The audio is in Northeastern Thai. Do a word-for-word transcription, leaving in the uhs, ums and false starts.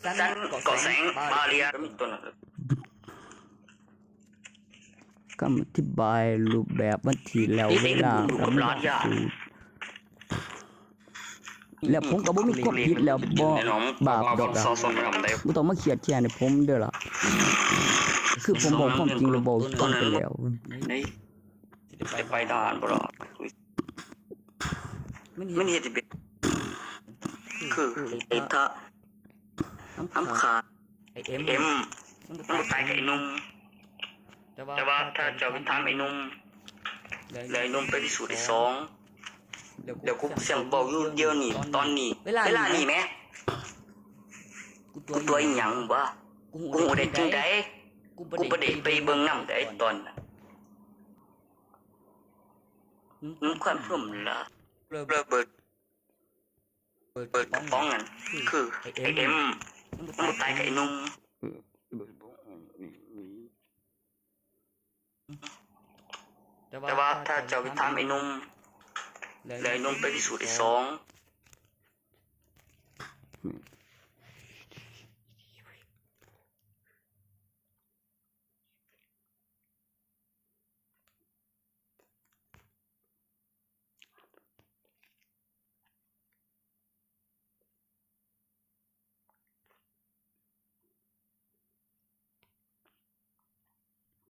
สันเกาะแสงบาเรีย ก็มีตัวนั้น คำอธิบายรูปแบบวันที่แล้วเวลา ติดอยู่กับร้านยา สูตรแล้วผมก็บ่มีความผิดแล้วบ่บาปดอก สองสองนำได้ บ่ต้องมาเครียดแค้นให้ผมเด้อล่ะ คือผมบอกความจริงแล้วบอกตรงไปแล้ว นี่จะไปด่านบ่ล่ะ มัน มัน เห็ เห็ น นเป็นคือไอ้ทะทำขาด ไอเอ็ม เอ็ม มัน มันตายกับไอ้หนุ่ม แต่ แต่ว่าถ้าเจ้าไปถามไอ้หนุ่มแล้วไอ้หนุ่มไปพิสูจน์ได้สอง เดี๋ยวกูเสียงบอกอยู่เดี๋ยวนี้ตอนนี้ เวลานี้แหม กู กูตัวอีหยังวะ กู กูหูได้จังได กู กูบ่ได้ไปเบิ่งนำได้ตอนน่ะ มึงความเพิ่มละ เปิด เปิดเปิดเปิดกระป๋องนั่นคือไอ้เอ็มมันบ่ตายกับไอ้หนุ่ม แต่ แต่ว่าถ้าเจ้าไปถามไอ้หนุ่มแล้วไอ้หนุ่มไปพิสูจน์ได้สอง